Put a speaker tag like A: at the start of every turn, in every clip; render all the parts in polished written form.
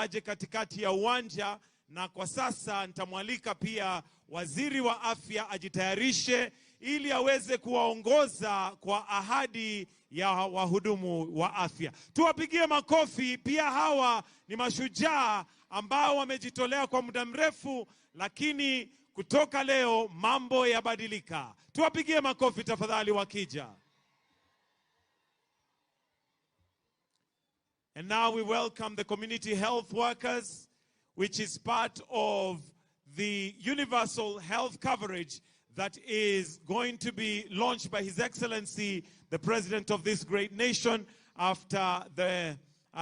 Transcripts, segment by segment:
A: Waje katikati ya uwanja, na kwa sasa nitamwalika pia waziri wa afya ajitayarishe ili aweze kuwaongoza kwa ahadi ya wahudumu wa afya. Tuwapigie makofi pia. Hawa ni mashujaa ambao wamejitolea kwa muda mrefu, lakini kutoka leo mambo yabadilika. Tuwapigie makofi tafadhali wakija. And now we welcome the community health workers, which is part of the universal health coverage that is going to be launched by His Excellency, the President of this great nation, after the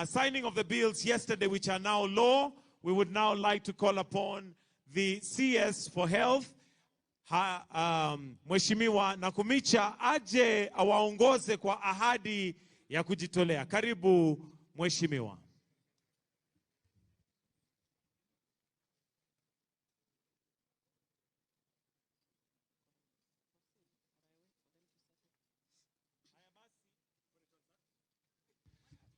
A: signing of the bills yesterday, which are now law. We would now like to call upon the CS for Health, Mheshimiwa Nakhumicha, aje awaongoze kwa ahadi ya kujitolea. Karibu Mheshimiwa.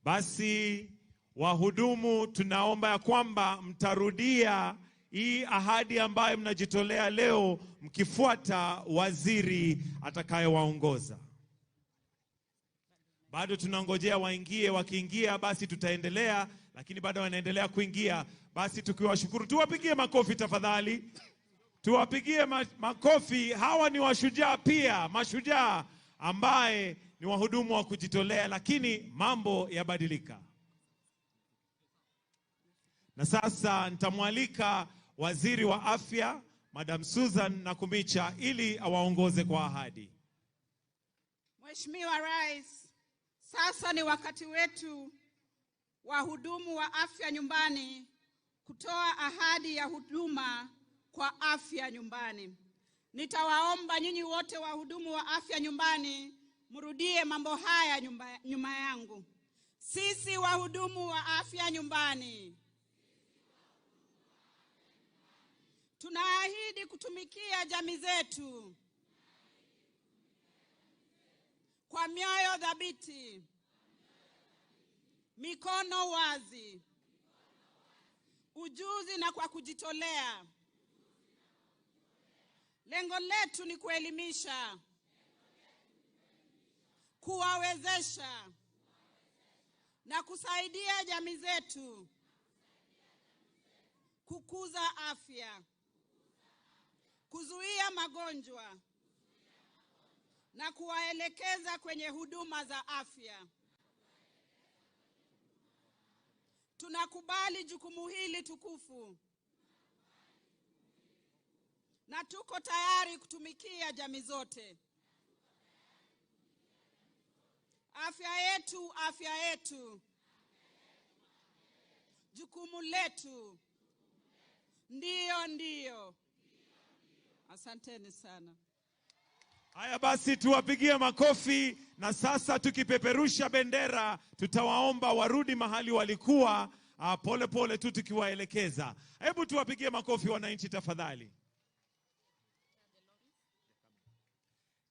A: Basi wahudumu, tunaomba ya kwamba mtarudia hii ahadi ambayo mnajitolea leo mkifuata waziri atakayewaongoza. Bado tunangojea waingie, wakiingia basi tutaendelea, lakini bado wanaendelea kuingia. Basi tukiwashukuru, tuwapigie makofi tafadhali. Tuwapigie makofi. Hawa ni washujaa pia, mashujaa ambaye ni wahudumu wa kujitolea, lakini mambo yabadilika. Na sasa nitamwalika waziri wa afya Madam Susan Nakhumicha ili awaongoze kwa ahadi.
B: Mheshimiwa Rais, sasa ni wakati wetu wahudumu wa afya nyumbani kutoa ahadi ya huduma kwa afya nyumbani. Nitawaomba nyinyi wote wahudumu wa afya nyumbani mrudie mambo haya nyuma yangu. Sisi wahudumu wa afya nyumbani tunaahidi kutumikia jamii zetu kwa mioyo thabiti, mikono wazi, ujuzi na kwa kujitolea. Lengo letu ni kuelimisha, kuwawezesha na kusaidia jamii zetu kukuza afya, kuzuia magonjwa na kuwaelekeza kwenye huduma za afya. Tunakubali jukumu hili tukufu na tuko tayari kutumikia jamii zote. Afya yetu, afya yetu, jukumu letu. Ndiyo, ndiyo. Asanteni sana.
A: Haya basi tuwapigie makofi, na sasa tukipeperusha bendera tutawaomba warudi mahali walikuwa, pole pole tu tukiwaelekeza. Hebu tuwapigie makofi wananchi tafadhali.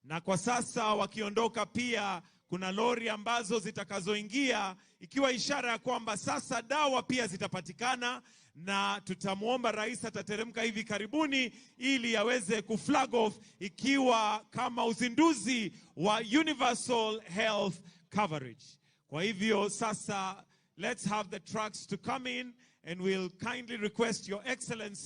A: Na kwa sasa wakiondoka pia kuna lori ambazo zitakazoingia, ikiwa ishara ya kwamba sasa dawa pia zitapatikana, na tutamuomba rais atateremka hivi karibuni ili aweze kuflag off ikiwa kama uzinduzi wa universal health coverage. Kwa hivyo sasa let's have the trucks to come in, and we'll kindly request your excellency